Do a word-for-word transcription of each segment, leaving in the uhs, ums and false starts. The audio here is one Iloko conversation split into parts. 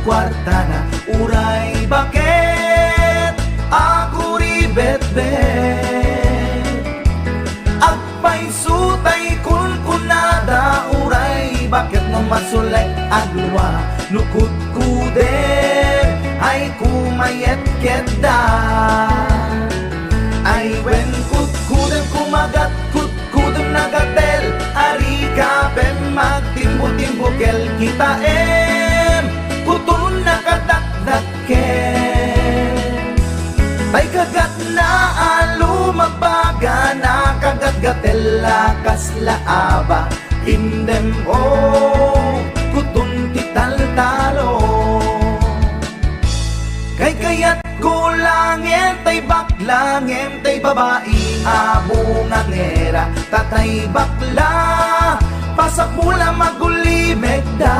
kuartana, uray baket a kuribetbet. Agpayso tay kunkunada, uray baket no masulek a dua, no kudkudem ay kumayetketda. Ay wen kudkudem kumagat, kudkudem nagatel, arika pem magtimbo-timbo kel kitaem, kuton nakadakdak ken. Tay kagatna a lumagbaga, nakagatgatel a kasla aba, indem o kuton ti taltalo. Kaykayatko laeng tay bakla ngem tay babai a bungangera, ta tay bakla, pasapul a magulimekda.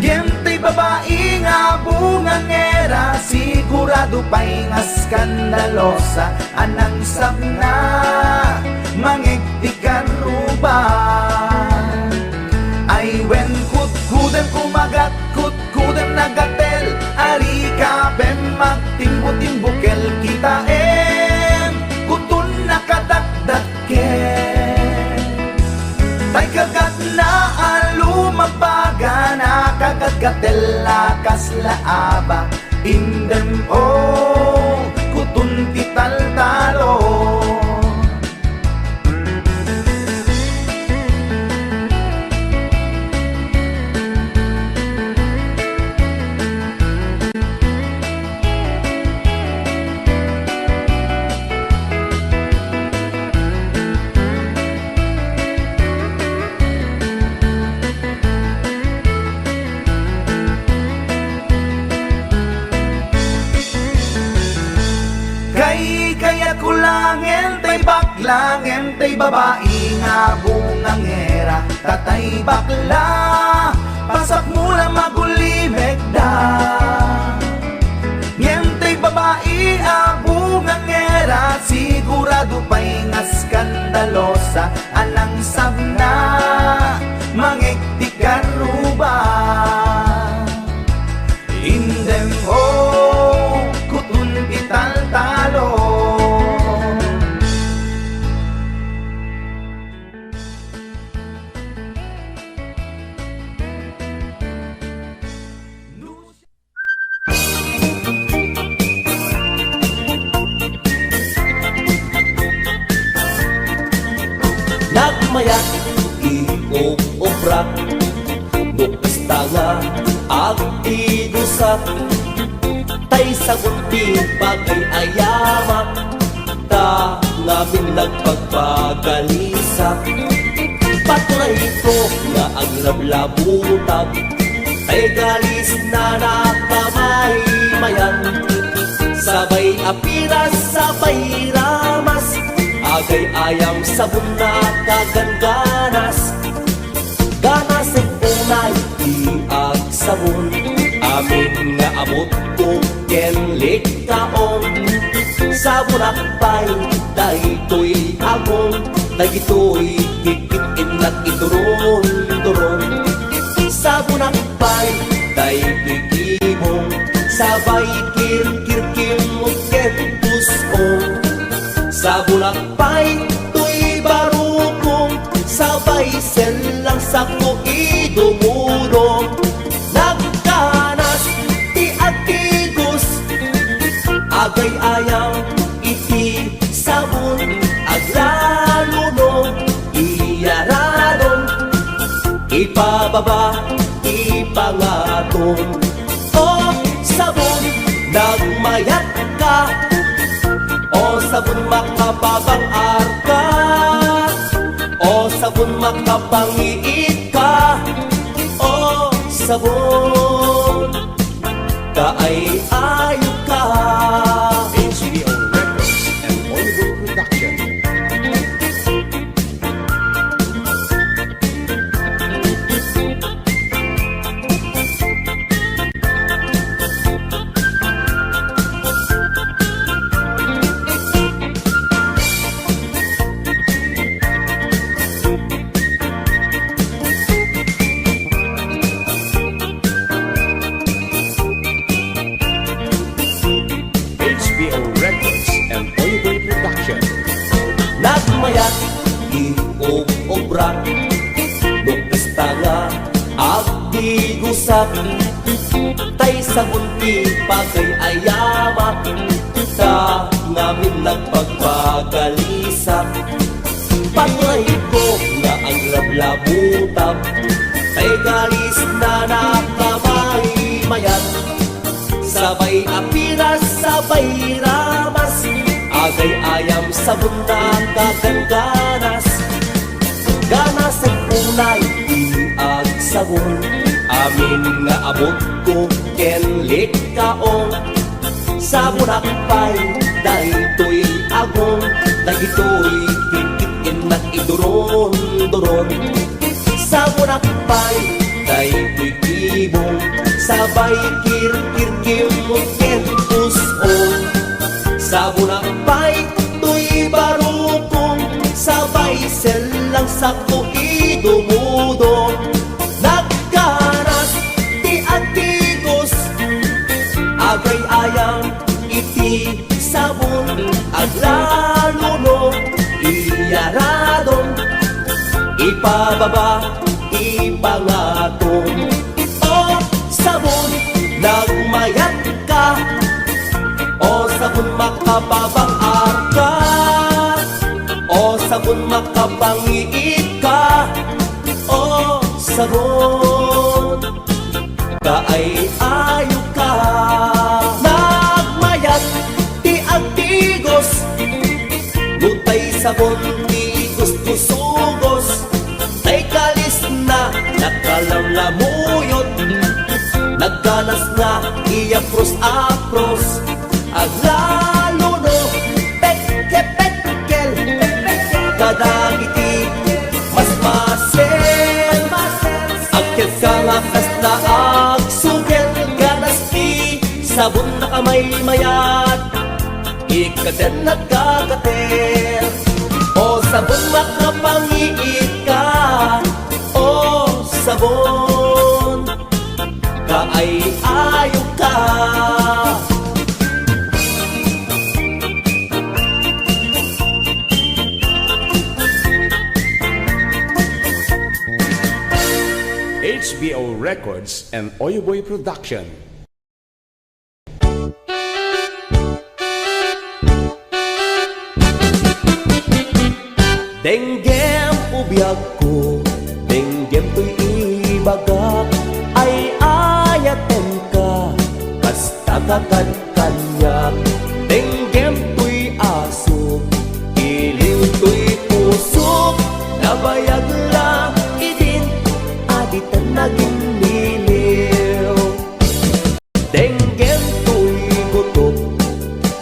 Ngem tay babai nga bungangera, sigurado pay nga skandalosa, a nangsabna, mangeg ti karruba. Ay wen kudkudem kumagat, kudkudem nagatel, arika pem magtimbo-timbo kel kitaem, kuton nakadakdak ken. Tay kagatna a lumagbaga, nakagatgatel a kasla aba, indem o kuton ti taltalo. Kaykayatko laeng tay bakla ngem tay babai nga bungangera, ta tay bakla, pasapul a magulimekda. Ngem tay babai a bungangera, sigurado pay nga skandalosa, a nangsabna, mangeg ti karruba. Indem o kuton ti taltalo. Nagmayat ti ub-ubrak, no kasta nga agtigosak, tay sabon ti pagay-ayamak, ta ngamin nagpagpagalisak. Patunayko nga aglablabutag, tay galisna nakamaymayan. Sabay apiras, sabay ramas, agay-ayam sabon nakagangganas. Ganasek unay ti agsabon, amin nga abutko ken likkaon. Sabonak pay daytoy agong, dagitoy kikit-innak ituron-turon. Sabonak pay daytoy gibong, sabay kirkirkim ken puskong. Sabonak pay toy barukong, sabay sellang sakko idumudong. Nagkanas ti agtigos, agay-ayam iti sabon, aglalo no iyaranom, ipababa, ipangatom. O sabon, nagmayat ka. O sabon, makapabang-ar ka. O sabon, makapangiit ka. O sabon, kaay-ayo ka. H B O Records and Audio Production. Brak, no kasta nga agtigusak, tay sabon ti pagay-ayamak, ta ngamin nagpagpagalisak. Pangayko nga aglablabutap, tay galis na nakamaymayat. Sabay apiras, sabay ramas, agay-ayam, sabon, nakaganganas. Ganasen unay ti agsabon, amin nga abutko ken likkaon. Sabonak pay daytoy agong, dagitoy kitkit-ennak iduron-duron. Sabonak pay daytoy ibong, sabay kirkirkimot ken us-ong. Sabonak pay toy barukong, sabay sellang sakto idumudong. Nagganas ti agtigos, agay-ayam iti sabon, aglalo no iyaradon, ipababa, ipangaton. O sabon, nagmayat ka. O sabon, makapabang-ar ka. O sabon, makapangiit ka. O sabon, kaay-ayo ka. Nagmayat ti agtigos, no tay sabon ti kuskusugos, tay galis na nakalamlamuyot, nagganas nga iyapros-apros, aglalo no petke-petkel kadagiti masmasel. Agketka nga kasla agsugel, ganas ti sabon, nakamaymayat, ikkaten nagkakater. O sabon, makapangiit ka. O sabon, kaay-ayo ka. H B O Records and Oyoboy Production. Denggem, o biagko, denggem toy ibagak, ay-ayatenka, kasta ka kad kaniak. Denggem toy asuk, iliw toy pusok, nabayag la idin, a dita nagimmiliw. Denggem toy gutok,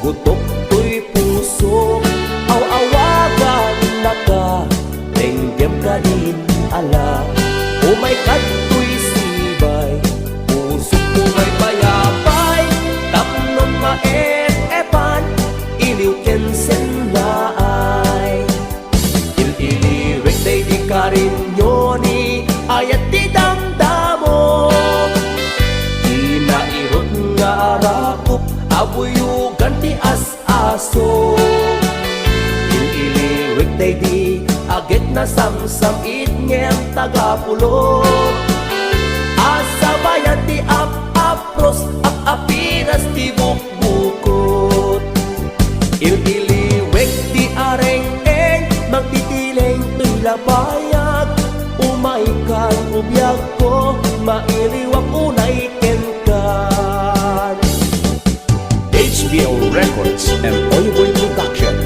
gutok toy pusok, aw-awagannaka, denggem kadin ala. Umay kadtoy sibay, pusok, umay payapay, tapno maep-epan, iliw ken sennaay. Il-iliwek daydi karinyo ni ayat ti damdamo. Ti nairut nga arakop a buyogan ti as-aso. Il-iliwek daydi agek nasamsam-it ngem tagapulot. A sabayan ti ap-apros, ap-apiras ti buk- bukot. Il-iliwek ti areng-eng, magtitileng toy labayag. Umaykan, o biagko, mailiwak unay kenkan. H B O Records and Oyoboy Production.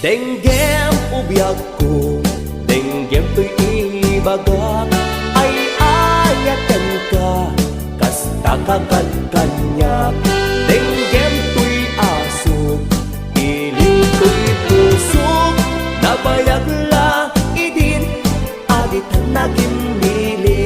Denggem, o biagko, denggem toy ibagak, ay-ayatenka, kasta ka kad kaniak. Denggem toy asuk, iliw toy pusok, nabayag la idin, a dita nagimmiliw.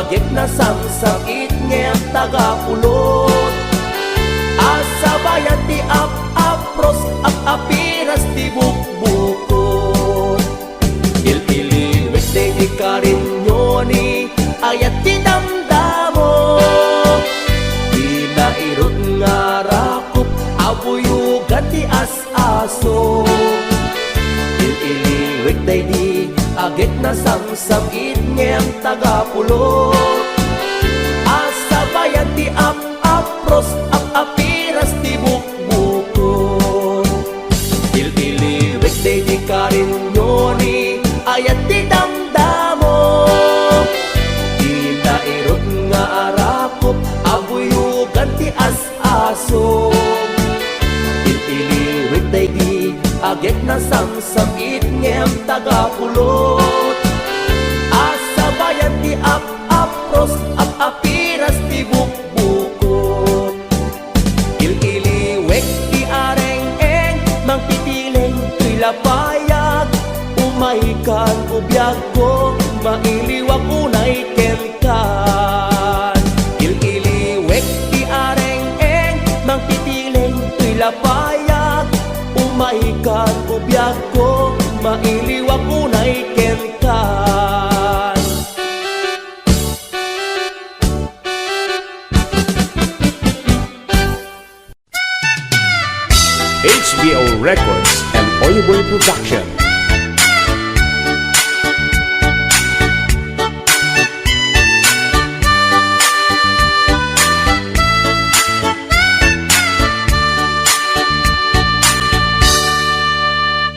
Ket nasamsam it ngem tagapulot. Asabayan ti ap-apros, ap-apiras ti bukbukot. Il-iliwek daydi karinyo ni ayat ti damdamo. Di nairut nga rakop a buyogan ti as-aso. Il-iliwek daydi agek nasamsam it ngem tagapulot. Asabayan ti ap-apros, ap-apiras ti bukbukot. Il-iliwek daydi karinyo ni ayat ti damdamo. Di nairut nga arakop a buyogan ti as-aso. Il-iliwek daydi agek nasamsam it ngem tagapulot. Asabayan ti ap-apros, ap-apiras ti bukbukot. Il-iliwek ti areng-eng, mangtitileng toy lapayag. Umaykan o biagko, mailiwak unay kenkan. Il-iliwek ti areng-eng, mangtitileng toy lapayag. Umaykan o biagko, mailiwak unay kenkan. H B O Records and Oyoboy Production.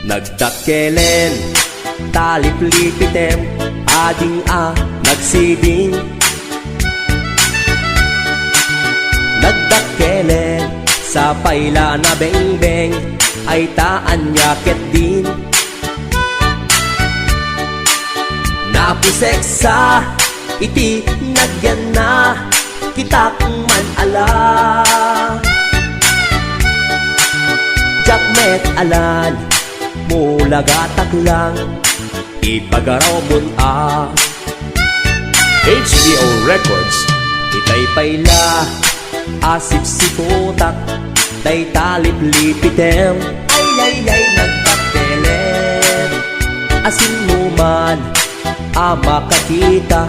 Nagdakkelen, taliplipitem, ading a nagsiding. Nagdakkelen, sapay la nabengbeng, ay ta ania ketdin. Napuseksa iti nagyanna, kitak man ala. Diak met alan, mulagatak lang, ipagarawmon a. H B O Records. Itay pay la a sipsiputak, dayta liplipitem. Ay, ay, ay, nagdakkelem. Asin mo man a makakita,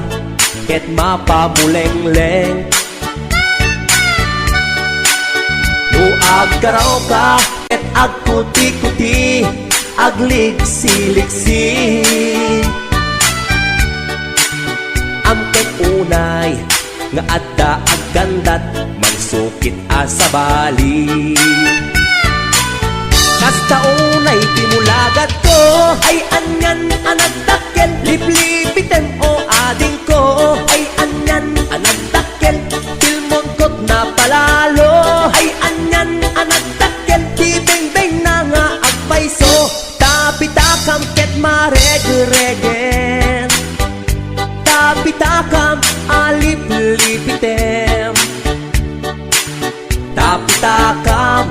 ket mapamulengleng. No aggarawka ket agkutikuti, agligsiliksi. Amtek unay nga adda aggandat, mangsukit a sabali. Kasta unay ti mulagatko, ay anian a nagdakkel, liplipitem o adingko, ay anian a nagdakkel, tilmonkot napalalo, ay anian a nagdakkel, ti bengbengna nga agpayso, tapitakam ket maregregen, tapitakam a liplipitem. Tapitakam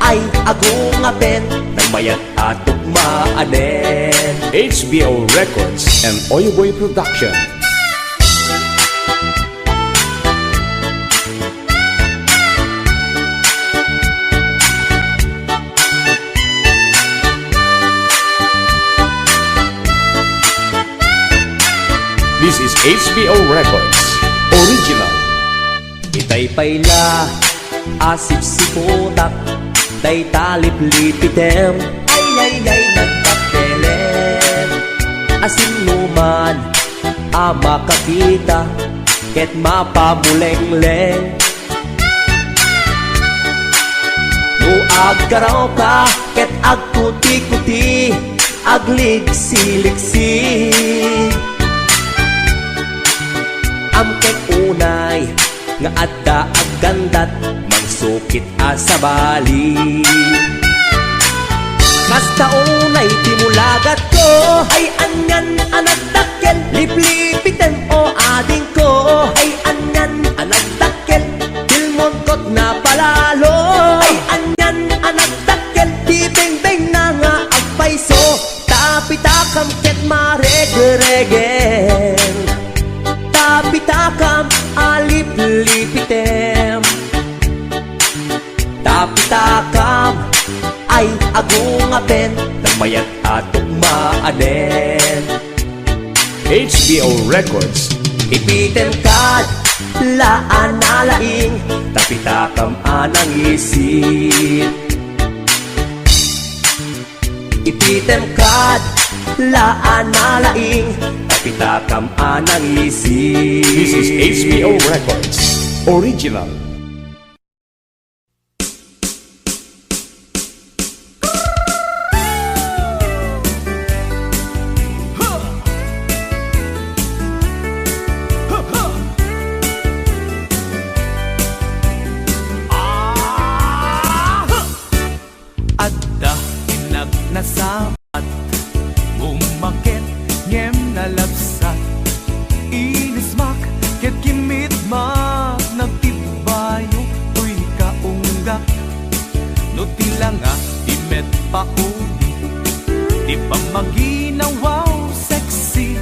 ay agungapen, nagmayat a tukmaanen. H B O Records and Oyoboy Production. This is H B O Records. Original. Itay pay la a sipsiputak, dayta liplipitem. Ay, ay, ay, nagdakkelem. Asin mo man a makakita, ket mapamulengleng. No aggarawka ket agkutikuti, agligsiliksi. Amtek unay nga adda aggandat, mangsukit a sabali. Kasta unay ti mulagatko, ay anian a nagdakkel, liplipitem o adingko, ay anian a nagdakkel, tilmonkot napalalo, ay anian a nagdakkel, ti bengbengna nga agpayso, tapitakam ket maregregen, tapita Aden. H B O Records. Ipitem kad la a nalaing, tapitakam a nangisit. Ipitem kad la a nalaing, tapitakam a nangisit. This is H B O Records. Original. Adda innak nasabat, bumaket ngem nalabsat. Inismak ket kimmitmak, nagtibbayo toy kaunggak. No ti langa ti met pauli, ti pammaginawaw sexy,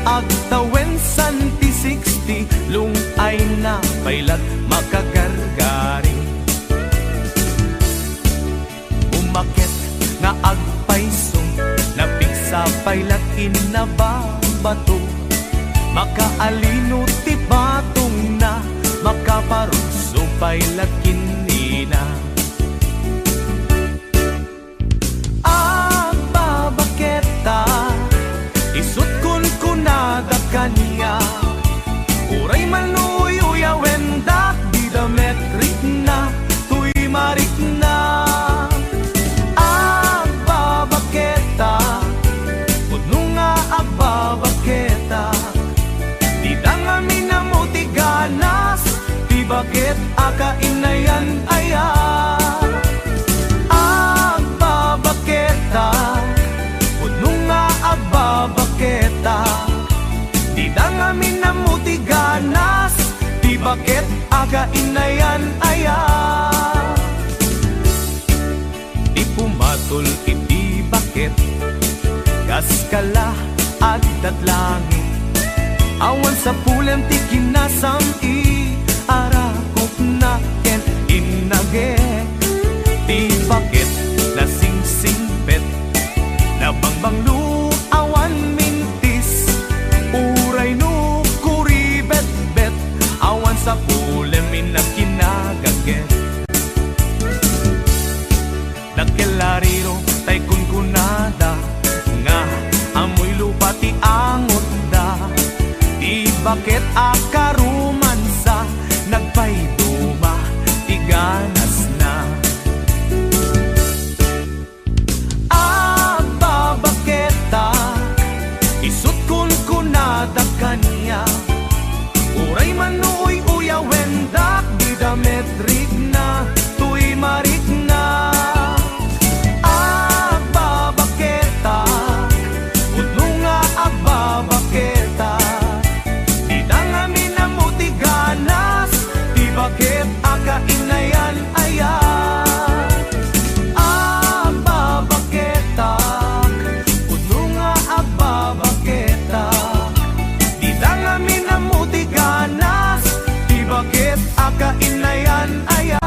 agtawen san ti sixty, lung-ayna pay lat makagargari. Bumaket nga agpayso, napigsa pay lat inna babato. Makaalino ti batongna, makaparugso pay lat ken nina. Agbabaketa, isut' kunkunada kaniak. Uray man no uy-uyawendak, dida met rikna toy marikna. Agbabaketa, pudno nga agbabaketa, dida ngamin ammo ti ganas, ti baket a kainayan aya. Agbabaketa, pudno nga agbabaketa, dida ngamin ammo ti ganas, ti baket a kainayan aya. Ti pumatol iti baket, kas kala addat langit. Awan sapulem ti kinasam-it, arakupna ken innage. Ti baket nasingsingpet, nabangbanglo, awan mintis. Uray no kuribetbet, awan sapulem innak kinagaget. Dakkel a riro tay kunkunada nga ammoy lupa ti angotda. Ti baket a karomansa, nagpayduma ti ganasna. Agbabaketa, isut' kunkunada kaniak. Uray man no uy-uyawendak, dida met rikna toy marikna. Agbabaketa, pudno nga agbabaketa, dida ngamin ammo ti ganas, ti baket a kainayan aya. Agbabaketa, pudno nga agbabaketa, dida ngamin ammo ti ganas, ti baket a kainayan aya.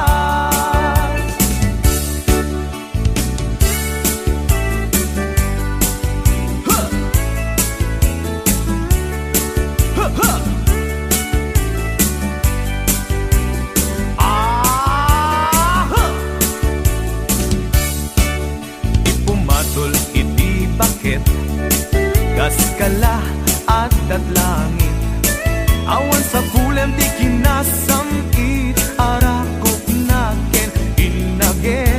Ti pumatol iti baket, kas kala addat langit. Awan sapulem ti kinasam-it, arakupna ken innage.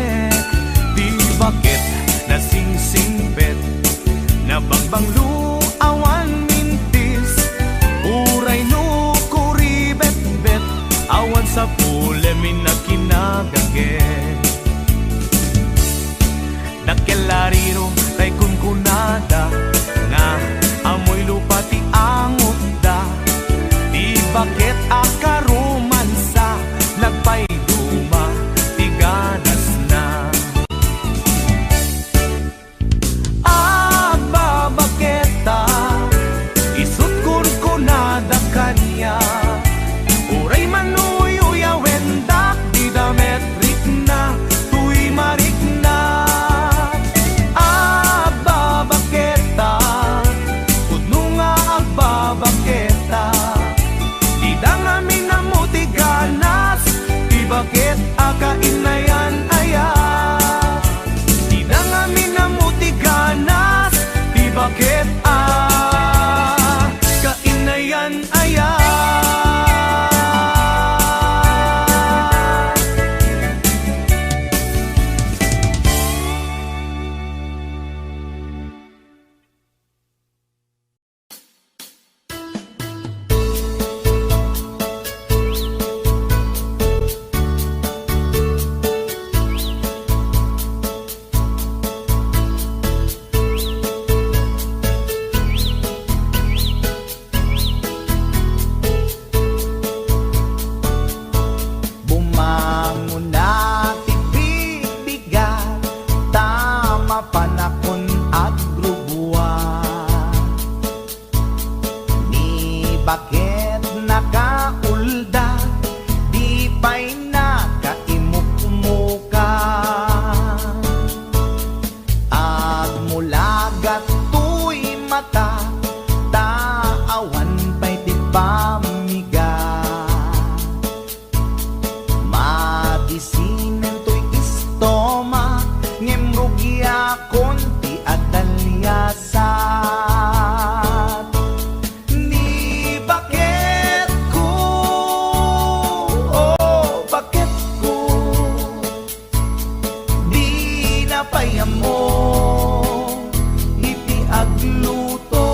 Ti baket nasingsingpet, nabangbanglo, awan mintis. Uray no kuribetbet, awan sapulem innak kinagaget. Dakkel a riro tay kunkunada nga ammoy lupa ti angotda. Ti baket a karoman Baket nakaulda, di pay nakaimukmuka. Agmulagat toy mata, ta awan pay ti pammigat. Madisinen toy istomak, ngem rugiakon ti adaliasat. Ni baketko, oh, baketko, dina pay ammo iti agluto.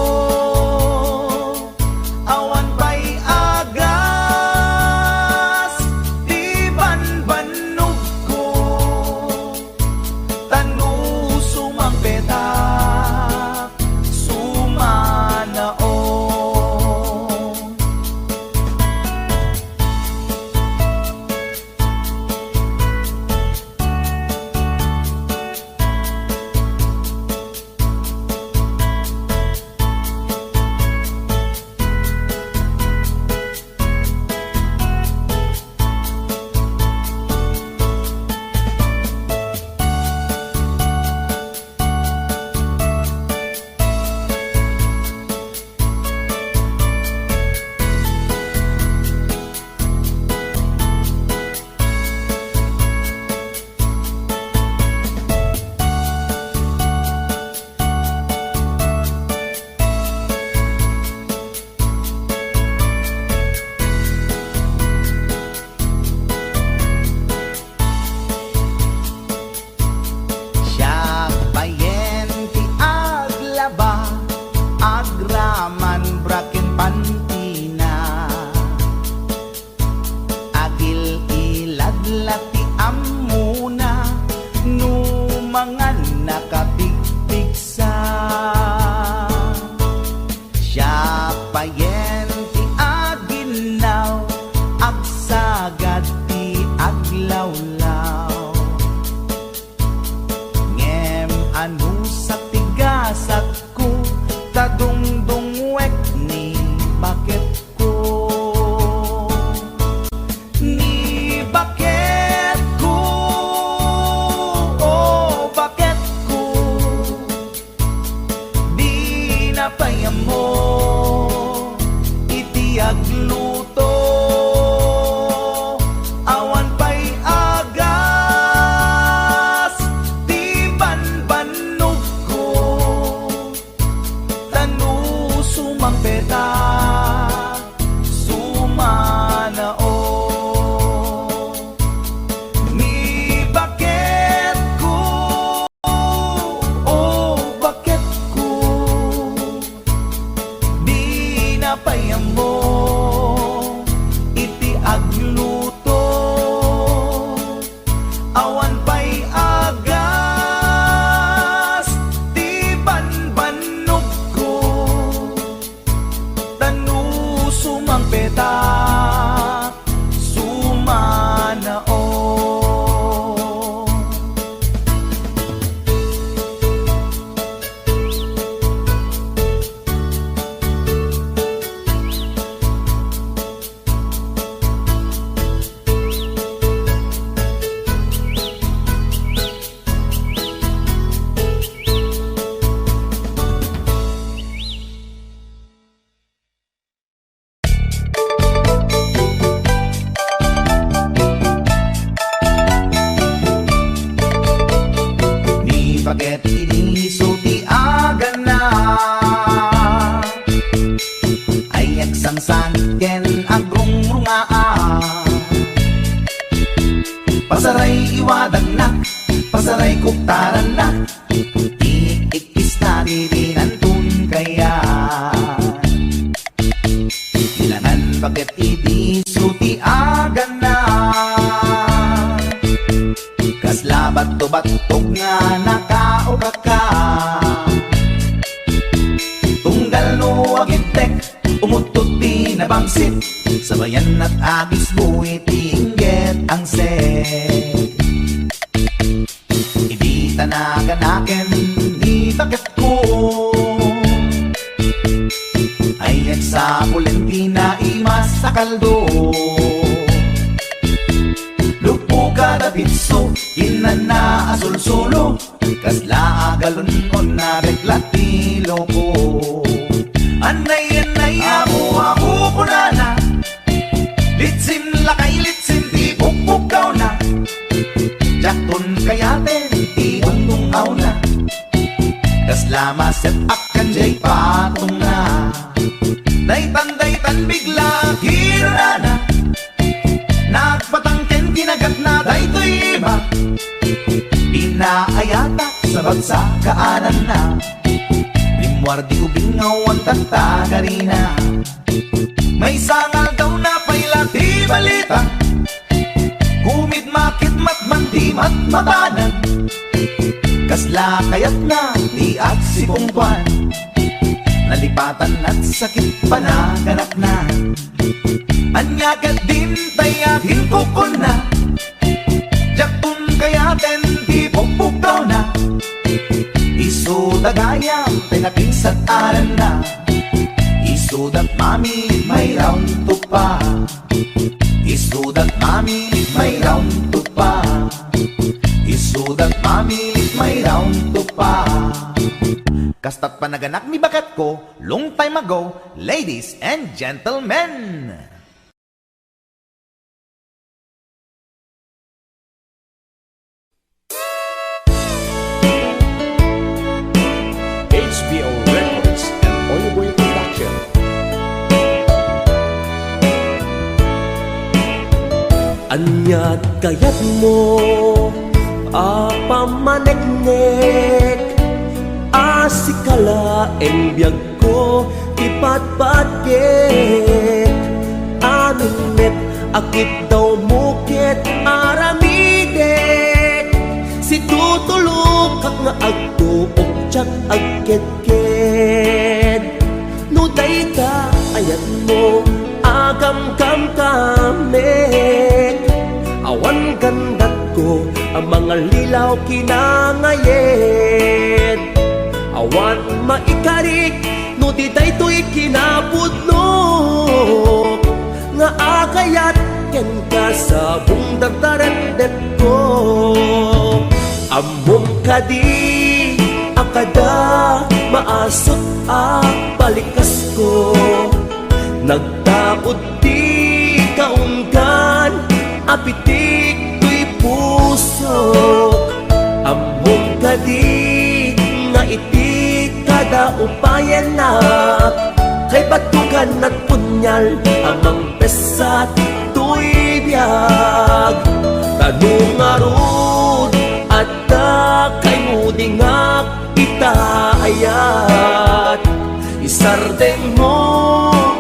Awan pay agas ti banbannogko, ta no sumangpetak, sumanaon. Siak payen ti aglaba, agraman bra ken pantina. Agil-ilad la ti ammona, no mangan nakapigpigsa. Siak payen ti aginnaw, agsagad ti aglawlaw. Ngem anusat ti gasatko, ta dungdungwek ni baketko. Ni baketko, oh, baketko, dina pay ammo iti agluto. Awan pay agas ti banbannogko, ta no sumangpetak, sumanaon. Ni baketko, oh, baketko, dina pay ammo iti agluto. Awan pay agas ti banbannogko, ta no sumangpetak, sumanaon. Ni baket idi isu ti agana, ay agsangsangi ken agrungrungaa. Pasaray iwadagnak, pasaray kuktarannak, ti ikkista ti dinanton kayat. Bilangan baket idi isu ti agana, kasla battobattog nga nakaukaka. Tunggal no agittek, umuttot ti nabangsit, sabayan at agisbo iti inggit angset. Idi ta naganaken ni baketko, ay Sapulen ti naimas a kaldo. Luppo kada pitso, kinana a sulsulo, kasla a galon-on a bekla ti loko. Annay, annay, amo, amo, kunana. Litsin lakay, litsin ti pukpukawna. Diakton kayaten ti dungdung-awna. Kasla maset-ak kan jay patongna. Daytan, daytan bigla kirunana. Nagpatang ken kinagatna daytoy iba. Pinaayatak sa bagsa kaananna. Rimmuar di ubing nga awan tattagarina. Maysa nga aldaw napay la ti balita. Gumit makit matman ti matmatanan. Kasla kayatna ti agsipungtoan. Nalipatan at sakit panaganakna. Ania ket dintay a kinkukunna. Diakton kayaten ti pukpukawna. Isuda gayam ti nakingsat aranna. Isuda mami may round to pa. Isuda mami may round to pa. Isuda mami may round to pa. Kastat panaganak ni baketko, long time ago, ladies and gentlemen. H B O Records and Oyoboy Production. Ania ti kayatmo a pamaneknek a sika laeng biag ko ti patpatgek. Amin met a kidawmo ket aramidek. Situtulokak nga agtuok diak agkedked. No dayta ayatmo a kamkamkamek, awan gandatko a mangallilaw kinangayed. Awan maikarik no di daytoy kinapudno nga agayat kenka sa bungdardarendetko. Ammom kadi a kada maasut a balikasko, nagtaud ti kaunggan a pitik toy pusok. Ammom kadi nga iti kada upayennak, kaibatko gannat punial a mangpessat toy biag. Ta no ngarud adda kaimudingak ita ayat, isardengmo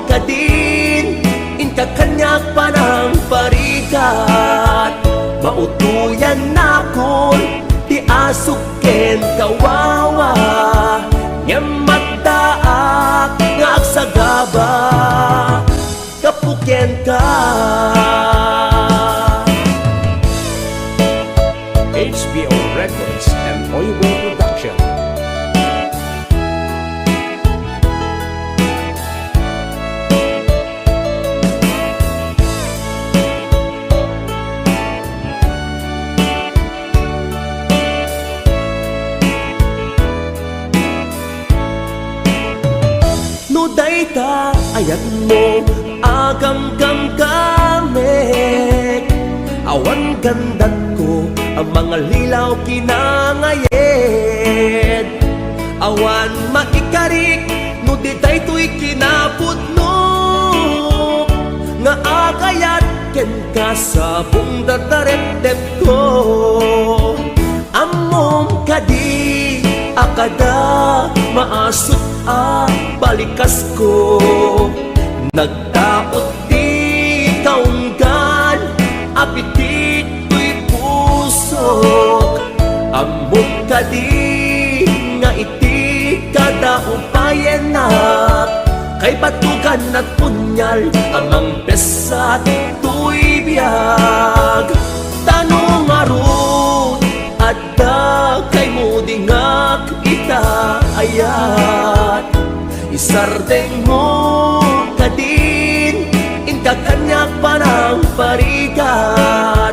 kadin, inka kaniak panangparigat. Mautoyannakon ti asuk ken kawawa, ngem addaak nga agsagaba gapu kenka. H B O Records and Oiway Production. No dayta ayatmo a kamkamkamek, awan gandatko a mangallilaw kinangayed. Awan maikarik no di daytoy kinapudno nga agayat kenka sa bungdardarepdepko. Ammom kadi a kada maasut a balikasko, nagtaud ti kaunggan a pitik toy pusok. Ammom kadi nga iti kada upayennak, kaibatko gannat punial a mangpessat toy biag. Ta no ngarud adda kaimudingak ita ayat, isardengmo Kaniak panangparigat,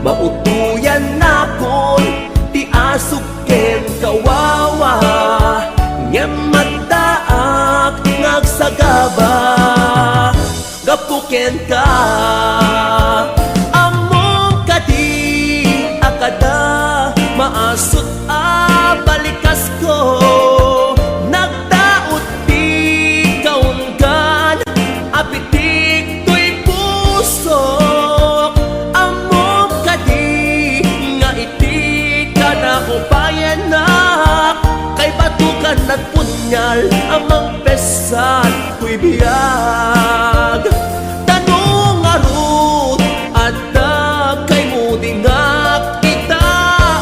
mautoyannakon ti asuk ken kawawa, ngem addaak nga agsagaba gapu kenka. Ammom kadi a kada maasut a balikasko, nagdaut ti kaunggan a pitik toy pusok. Ammom kadi nga iti kanakupayanak, kay batokan nagpunyal a mangpessan toy biag. Ta no ngarud, adda kay mudingak ita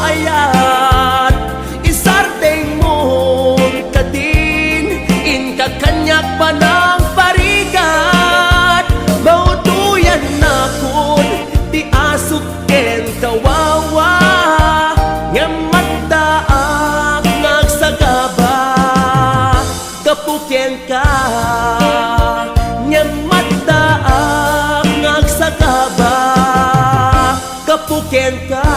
ayat, isardengmon kadin, inka kaniak panangparigat, mautoyannakon ti asuk ken kawawa, ngem addaak nga agsagaba gapu kenka, ngem addaak nga agsagaba gapu kenka.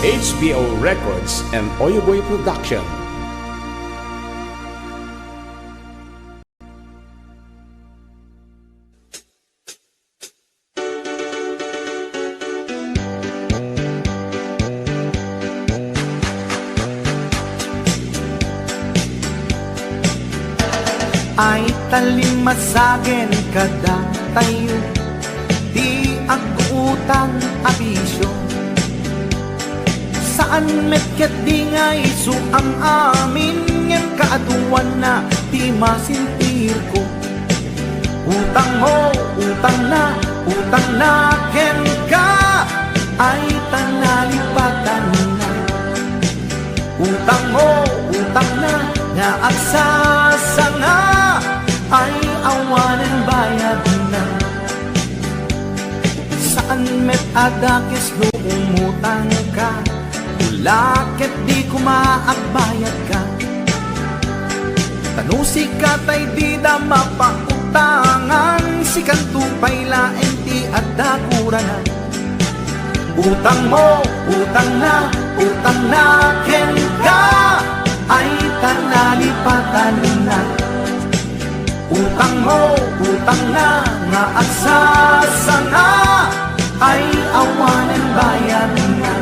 H B O Records and Oyoboy Production. Ay, tallimasagen kadatayo ti agutang a bisio. Saan met ketdi nga isu am-amin, ngem kaaduanna ti masentirko. Utangmo, utangna, utangna kenka, ay ta nalipatanna. Utangmo, utangna nga agsasanga, ay awanen bayadna. Saan met a dakes no umutangka, la ketdi koma agbayadka. Ta no sika tay dida mapautangan, sikanto pay laeng ti adda kurana. Utangmo, utangna, utangna kenka, ay ta nalipatanna. Utangmo, utangna nga agsasanga, ay awanen bayadna.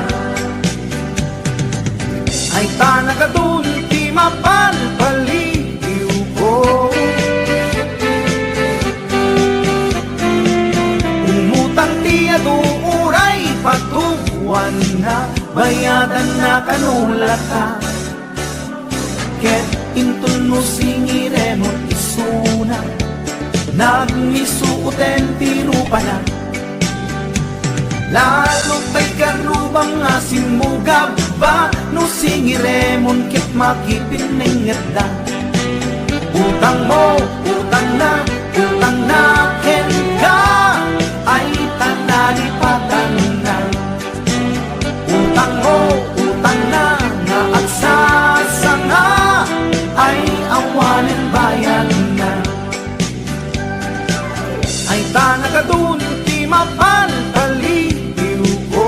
Ay ta nakadun ti mapalpaliwko. Umutang ti adu uray patubuanna, bayadanna kano latta. Ket inton no singiremon isuna, nagmisuoten ti rupana. Lalo pay karubam nga simmugabba no singiremon ket makipinnengetda. Utangmo, utangna, utangna kenka, ay ta nalipatanna. Utangmo, utangna nga agsasanga, ay awanen bayadna. Ay ta nakadun ti mapalpaliwko.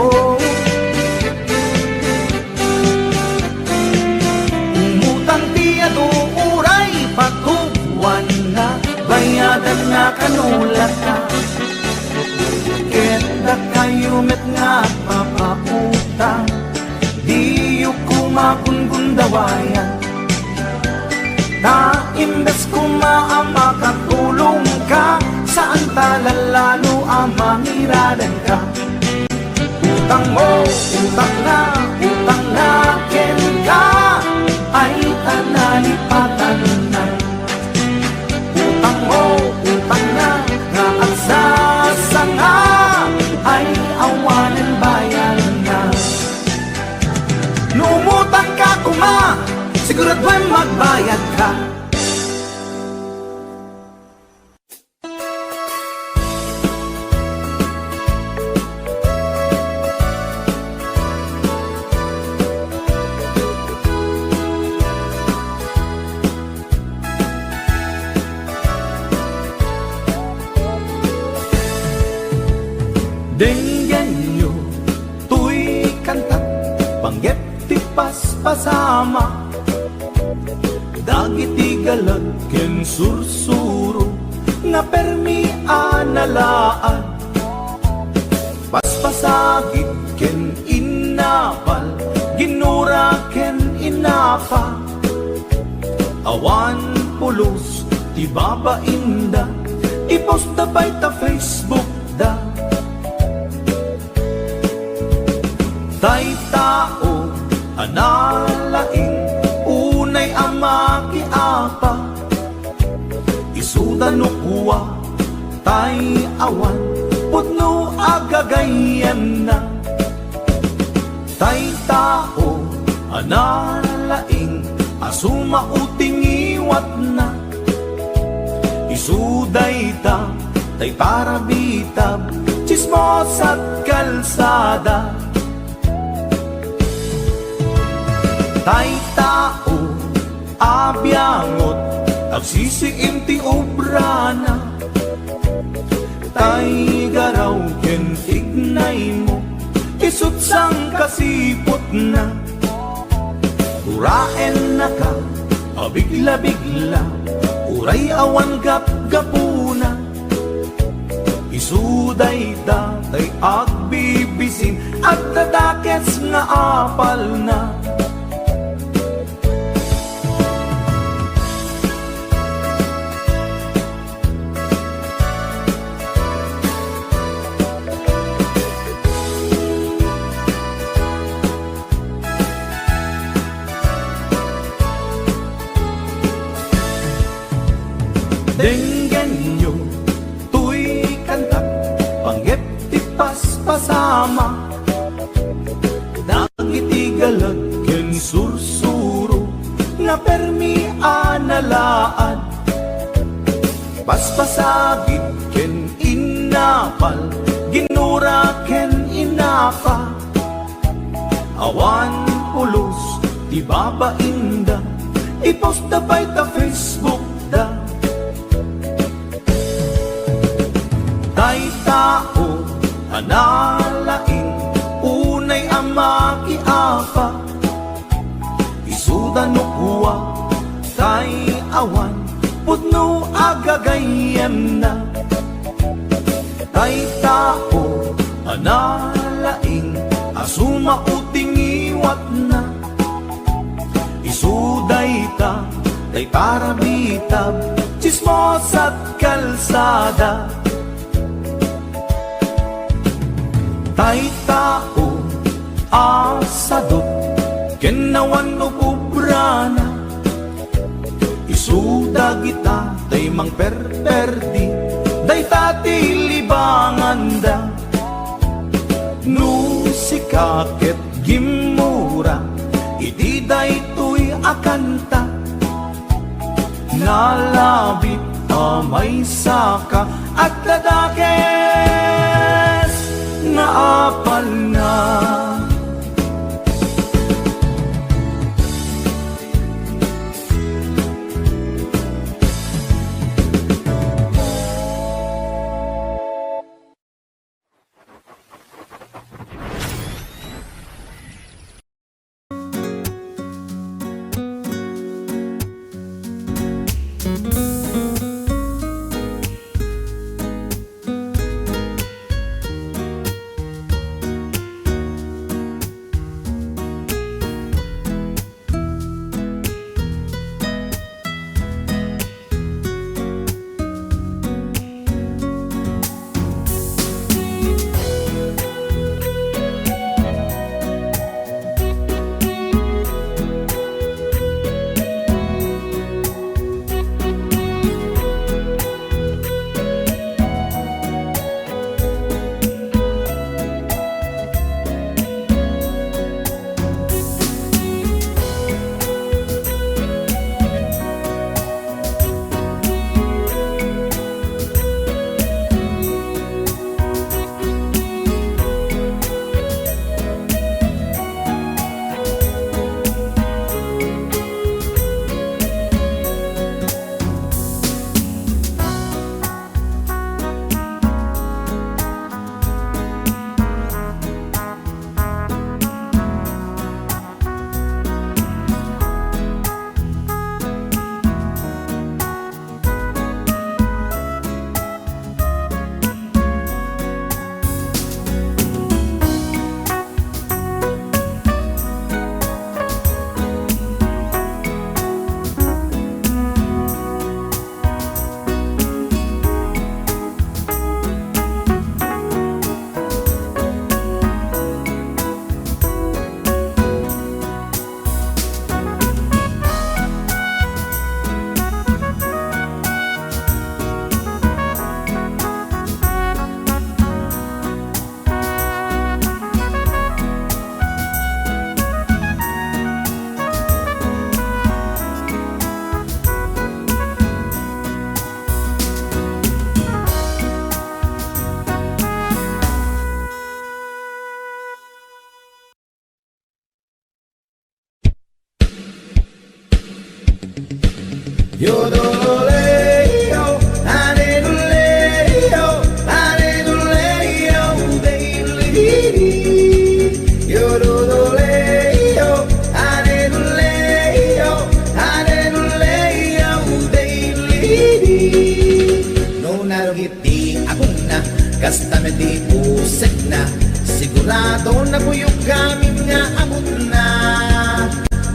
Umutang ti adu uray patubuanna, bayadanna kano latta. Ket dakayo met nga agpapautang, diyo koma gungundawayan. Ta imbes koma a makatulongka, saan ta lalalo a mangiradanka. Utangmo, utangna, utangna kenka, ay ta nalipatanna. Utangmo, utangna nga agsasanga, ay awanen bayadna. No umutangka koma, siguradoen magbayadka. Panggep ti paspasama dagiti galag ken sursuro nga permi a nalaad. Paspasagid ken innapal, ginura ken inapa. Awan pulos ti babainda, i-post da pay ta Facebook da. Tay tao a nalaing, unay a makiapa, isuda no kua, tay awan pudno a gagayyemna. Tay tao a nalaing a sumao ti ngiwatna. Isu dayta tay parabitab, tsismosat kalsada. Tay tao a biangot, agsisiim ti obrana. Tay garaw ken tignaymo, isut' sangkasiputna. Uraennaka a bigla-bigla, uray awan gapgapuna. Isu dayta tay agbibisin, agdadakes nga apalna. Denggenyo toy kantak, panggep ti paspasama. Dagiti galag ken sursuro nga permi a nalaad. Paspasagid ken innapal, ginura ken inapa. Awan pulos ti babainda, i-post da pay ta Facebook da. Tay tao a nalaing, unay a makiapa, isuda no kua, tay awan pudno a gagayyemna. Tay tao a nalaing a sumao ti ngiwatna. Isu dayta tay parabitab, tsismosat kalsada. Tay tao a sadut ken awan ububrana. Isu dagita tay mangperperdi, dayta ti libanganda. No sika ket gimmura iti daytoy a kanta, nalabit a maysaka, agdadakes nga apalna. Yo do do le yo, ane do le yo, ane do le yo, de do le di. Yo do do le yo, ane do le yo, ane do le yo, de do le di. No narugit ti agongna, kasta met ti pusekna, sigurado nabuyok gamin nga abutna.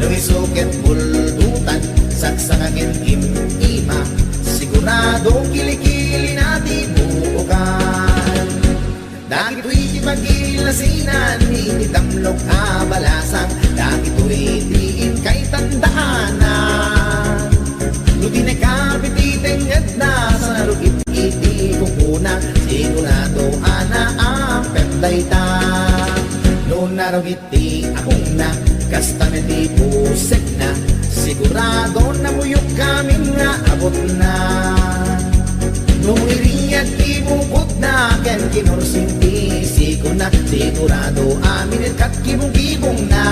No isu ket buldutan, saksaken, im-ima, sigurado kilikilina ti buokan. Dagitoy ti pagilasinan iti tamlok a balasang, dagitoy ti inkay tandaanan. No di nakapit ti tengngedna, sa narugit iti kukuna, sigurado a naampep dayta. No narugit ti agongna, kasta met ti pusekna, sigurado nabuyok gamin nga abutna. No irinyag ti bukodna ken kinursing ti sikona, sigurado a minirkat kibong-kibongna.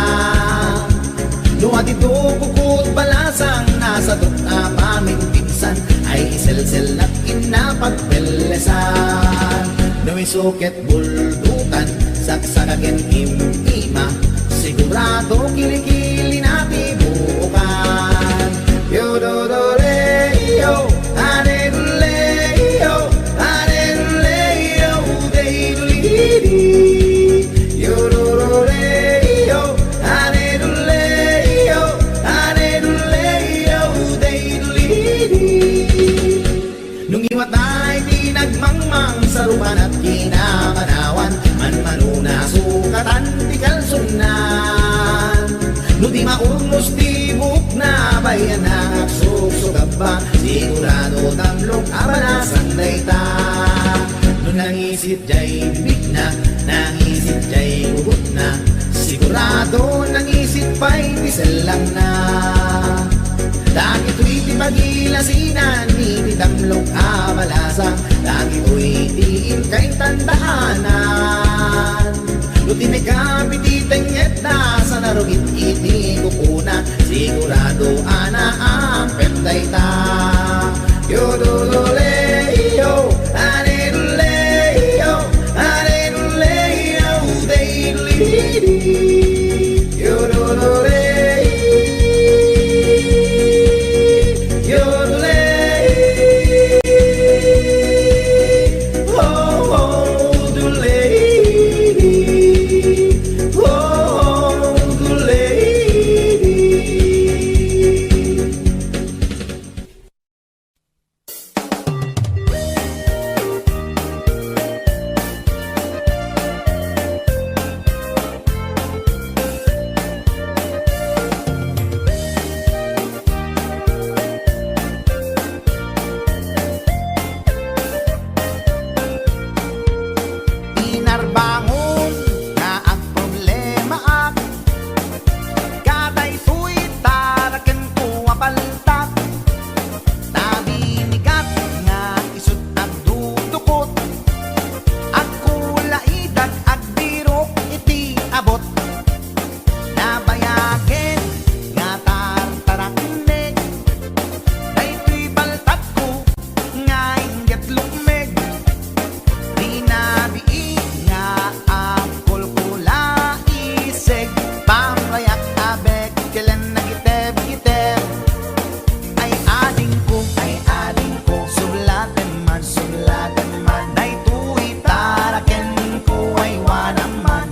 No adito kukut balasang, nasadot a paminpinsan, ay iselsel na inna pagpellesan. No isu ket buldutan, saksaken, im-ima, sigurado kilikilina ti buokan. Yo do do le yo, ane do le yo, ane do le yo, de do le di. Yo do do le yo, ane do le yo, ane do le yo, de do le di. Nung iwatay ti nagmangmang, sarukan at kinamanawan, manmanona sukatan ti kalsonnan. No di maurnos ti buokna, bayanak suksukabba, sigurado tamlok a balasang dayta. No nangisit jay bibigna, nangisit jay gugutna, sigurado nangisit pay ti sellangna. Dagitoy ti pagilasinan iti tamlok a balasang, dagitoy ti inkay tandaanan. No tinekam iti tengngedna, sa narugit iti kukuna, sigurado a naampep dayta. Yo do do le yo, ane do le yo, ane do le yo, de do le di. Yo do do le, yo do le, ho, ho, do le di, ho, ho, do le di. Inarbangon nga agproblemaak, kadaytoy tarakenko a paltat. Nabinigat nga isut' agdudukot, agkulaidag, agbirok iti abut. Nabayagen nga tartaraknek daytoy paltatko nga inggit lukmeg. Dinabii nga agkulkulaiseg, pamrayak a bekelen nagitebgiteb. Ay adingko, ay adingko, sublatem man, sublatem man, daytoy tarakenko ay wanam man.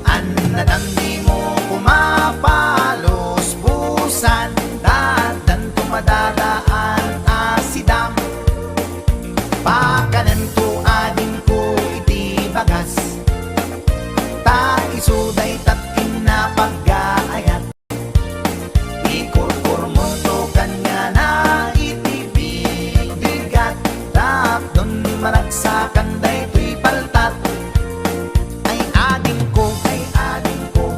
Annadam dimo koma palusbusan, ta addanto madadaan a sidam. Pakanemto adingko iti bagas, ta isu dayta ti napaggaayat. Ikurkurmonto kaniana iti bigat, tapno maragsakan daytoy paltat. Ay adingko, ay adingko,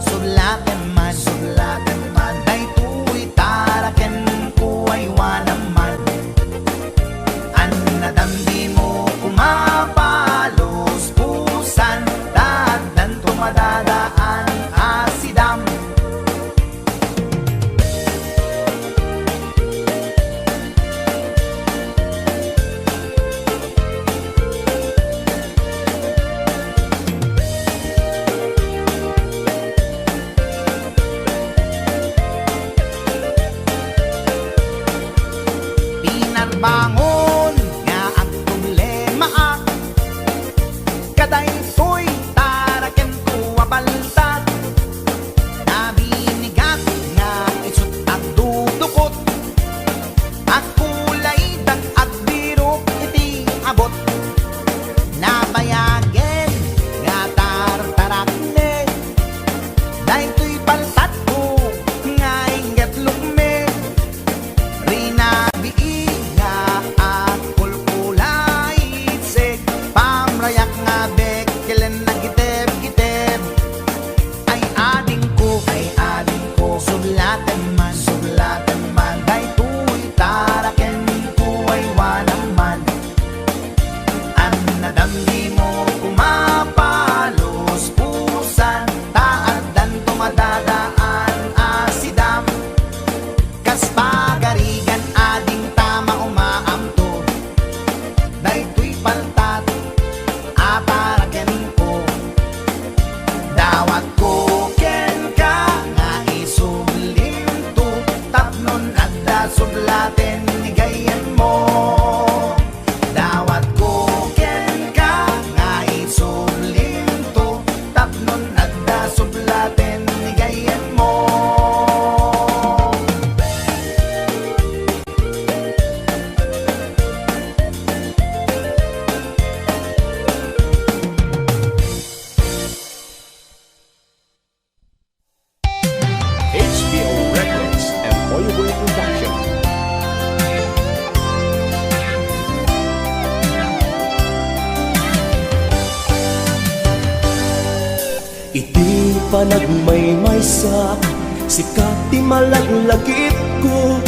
Panagmaymaysak, sika ti malaglagipko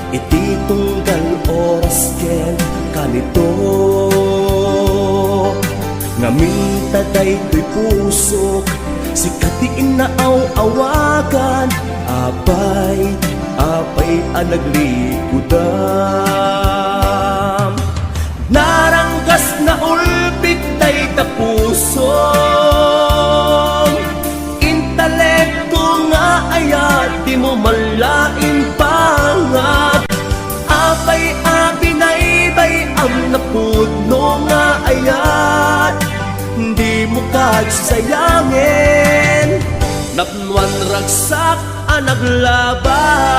iti tunggal oras ken kanito. Ngamin ta daytoy pusok, sika ti inaaw-awagan. Apay, apay a naglikudam. Naranggas, naulpit dayta pusom. Intalekko nga ayat, dimo man la impangag. Apay a binaybay-am napudno nga ayat, dimo kadsayangen. Napnuan ragsak a naglabas.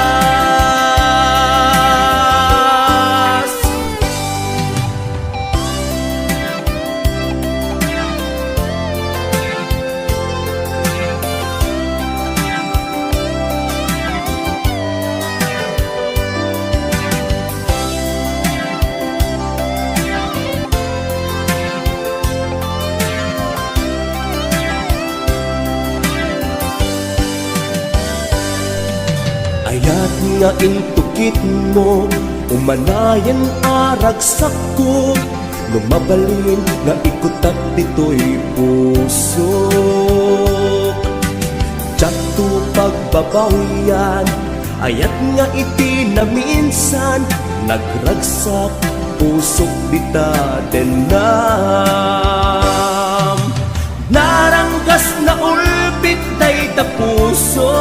Ayat nga intukitmo, umanayen a ragsakko, no mabalin nga ikutak ditoy pusok. Diakto pagbabawian, ayat nga iti naminsan, nagragsak pusok dita dennam. Naranggas, naulpit dayta pusom.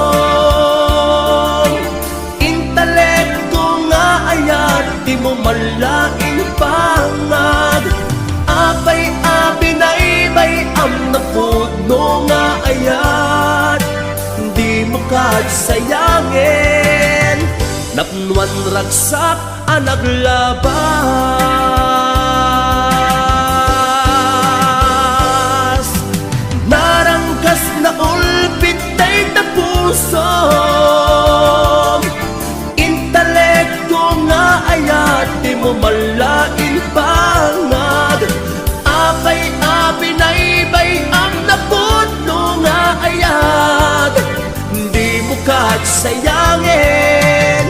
Intalekko nga ayat, dimo man la impangag. Apay a binaybay-am napudno nga ayat, dimo kadsayangen. Napnuan ragsak a naglabas. Naranggas, naulpit dayta pusom. Intalekko nga ayat, dimo man la impangag. Apay a binaybay-am napudno nga ayat, dimo kadsayangen.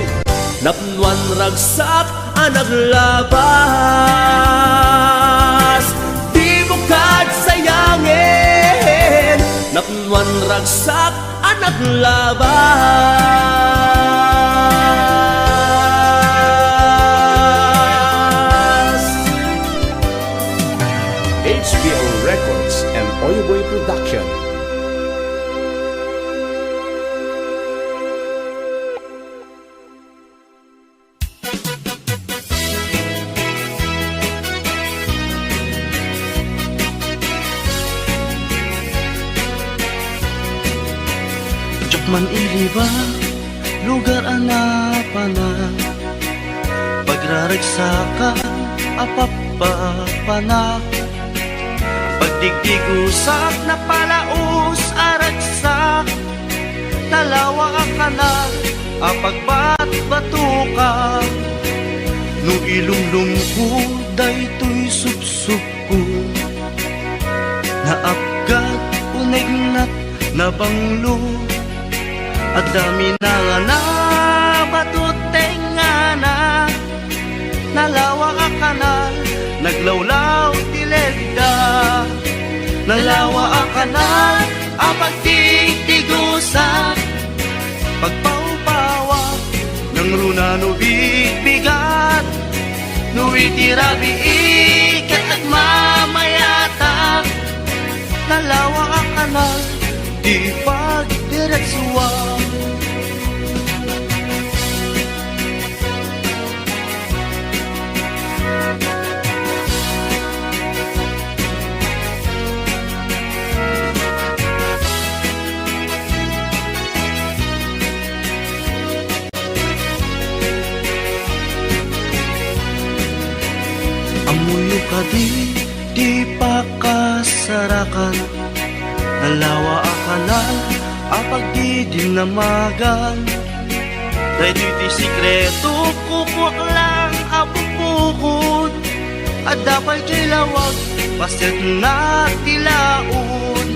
Napnuan ragsak a naglabas, dimo kadsayangen. Napnuan ragsak a naglabas. H B O Records and Oyoboy Production. Diak man iliba, lugar a napanak, pagraragsakan a pappapanak, pagdigdigosak, napalaos a ragsak, nalawa a kanal a pagbatbatukan. No ilumlomko daytoy supsupko, naapgad, unegnat, nabanglo, adda minangana, bato tengngana. Nalawa a kanal, naglawlaw ti ledda. Nalawa a kanal a pagdigdigosak, pagpawpawak, nangruna no bigbigat, no iti rabii ket agmamayatak. Nalawa a kanal ti pagdiretsuan. Ammoyo kadi ti pakasarakan? Nalawa a kanal a pagdidinnamagan. Daytoy ti sekreto, kukuak lang a bukbukod. Adda pay diay lawag, pasetna ti laod.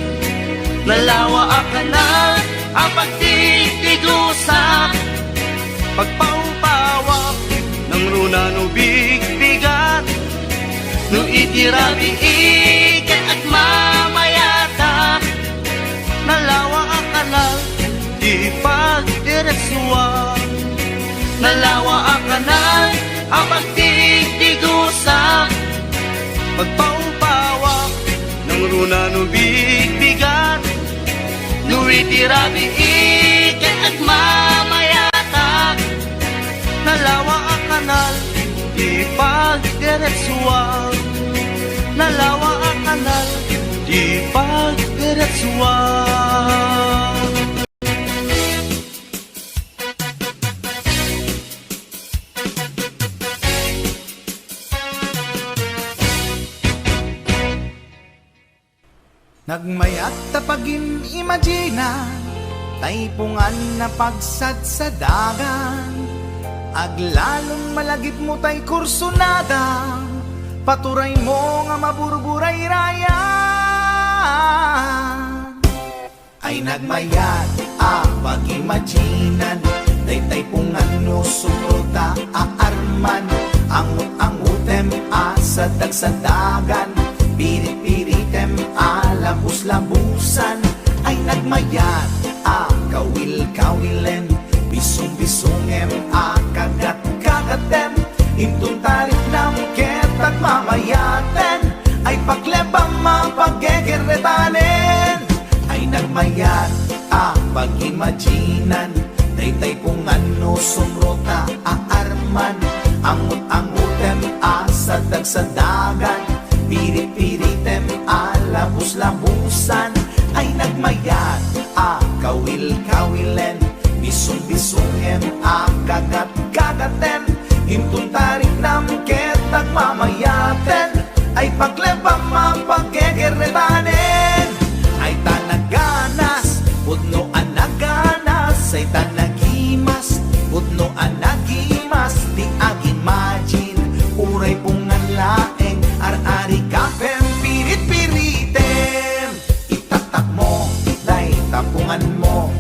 Nalawa a kanal a pagtigtigusak, pagpaupawak, nangruna no bigbigat, no iti rabii ket agmamayatak. Nalawa a kanal ti pagdiretsuan. Nalawa a kanal a pagtigtigusak, pagpaupawak, nangruna no bigbigat, no iti rabii ket agmamayatak. Nalawa a kanal ti pagdiretsuan. Nalawa a kanal ti pagdiretsuan. Nagmayat ta pagin-imagina, taipungan a pagsadsadagan. Aglalon malagipmo tay kursunada, paturaymo nga maburburayrayan. Ay nagmayat a pag-imaginan, daytay pungan no sumrota a arman, angut-angutem a sadag-sadagan, pirit-piritem a labus-labusan. Ay nagmayat a kawil-kawilen, bisung-bisungem a kagat-kagatem, inton tariknam ket agmamayaten, ay paklebam a paggegerretanen. Ay nagmayat a pag-imaginan, daytay pungan no sumrota a arman, angut-angutem a sadag-sadagan, pirit-piritem a labus-labusan. Ay nagmayat a kawil-kawilen, bisung-bisungem a kagat-kagatem, inton tariknam ket agmamayaten, ay paklebam a paggegerretanen. Ay ta naganas, pudno a naganas, ay ta nagimas, pudno a nagimas, ti ag-imagine, uray pungan laeng, ar-arigapem, pirit-piritem. Itaktakmo, dayta punganmo.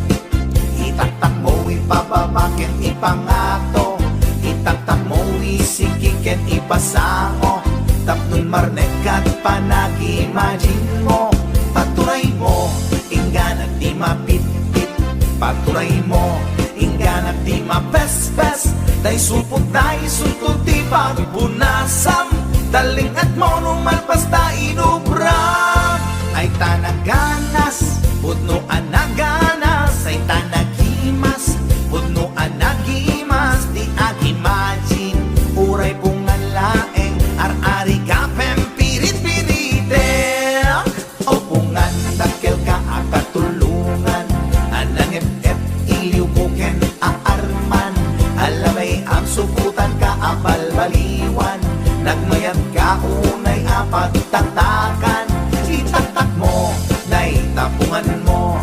Itaktakmo ipababa ken ipangato. Itaktakmo isiki ken ipasango. Tapno marnekkat panag-imaginmo. Paturaymo, inggana ti mapitpit. Paturaymo, inggana ti mapespes. Tay supot, tay sunto ti pagbunasam. Talling-atmo no malpas ta inubram. Ay ta naganas, pudno a naganas. Ay ta nagimas, pudno a nagimas. Ti ag-imagine, uray pungan laeng, ar-arigapem, pirit-piritem. O pungan, dakkelka a katulongan, a nangep-ep, iliwko ken aarman, a labay a supotanka a balbaliwan, nagmayatka unay a pagtaktakan. Itaktakmo, dayta punganmo.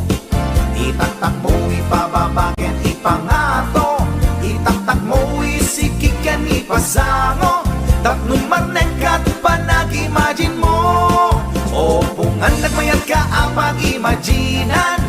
Itaktakmo ipababa ken ipangato. Itaktakmo isiki ken ipasango. Tapno marnekkat panag-imaginmo. O pungan, nagmayatka a pag-imaginan,